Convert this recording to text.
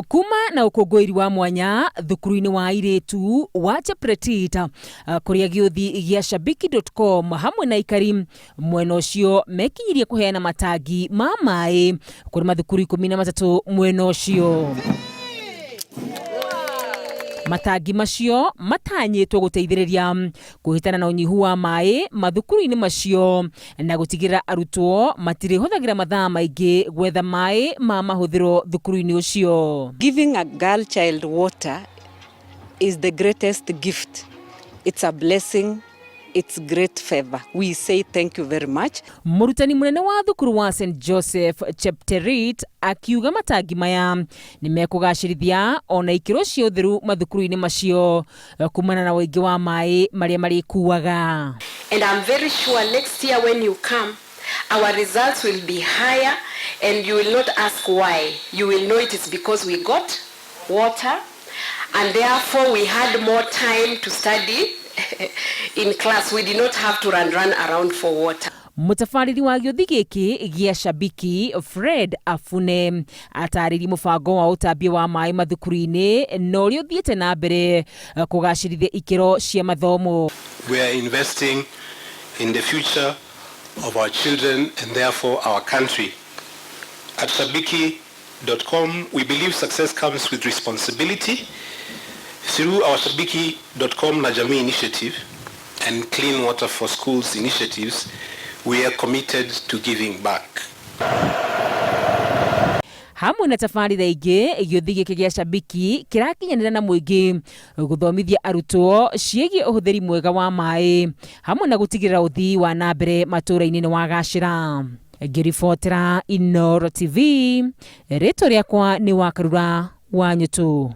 Kuma na ũkũngũĩri wa mwanya thukuru-inĩ wa airĩtu wa Chepletit kũrĩa gĩũthi gĩa Shabiki.com hamwe na aikari mwena ũcio mekinyirie kũheana matangi ma maĩ kũrĩ mathukuru 13 mwena ũcio. Matangi macio matanyĩtwo gũteithĩrĩria kũhĩtana na ũnyihu wa maĩ mathukuru-inĩ macio na gũtigĩrĩra arutwo matirĩhũthagĩra mathaa maingĩ gwetha maĩ ma mahũthĩro thukuru-inĩ ũcio. Giving a girl child water is the greatest gift. It's a blessing. It's great favor. We say thank you very much. Mũrutani mũnene wa thukuru wa St Joseph Chepterit akiuga matangi maya nĩ mekũgacĩrithia ona ikĩro cia ũtheru mathukuru-inĩ macio kumana na ũingĩ wa maĩ marĩa marĩkuaga. And I'm very sure next year when you come, our results will be higher and you will not ask why. You will know it is because we got water and therefore we had more time to study in class. We did not have to run around for water. Mũtabarĩri wa gĩũthi gĩkĩ gĩa Shabiki Fred Afune atarĩrie mũbango wa ũtambia wa maĩ mathukuru-inĩ na ũrĩa ũthiĩte na mbere kũgacĩrithia ikĩro cia mathomo. We are investing in the future of our children and therefore our country. At Shabiki.com, we believe success comes with responsibility. Through our Shabiki.com na Jamii initiative and Clean Water for Schools initiatives, we are committed to giving back. Hamwe na tabarĩra ingĩ, gĩũthi gĩkĩ gĩa Shabiki kĩrakinyanĩra na mũingĩ gũthomithia arutwo ciĩgiĩ ũhũthĩri mwega wa maĩ hamwe na gũtigĩrĩra ũthii wa na mbere matũũra-inĩ nĩ wagacĩra. Ngĩribotera Inooro TV, rĩtwa rĩakwa nĩ Wakarura wa Nyũtũ.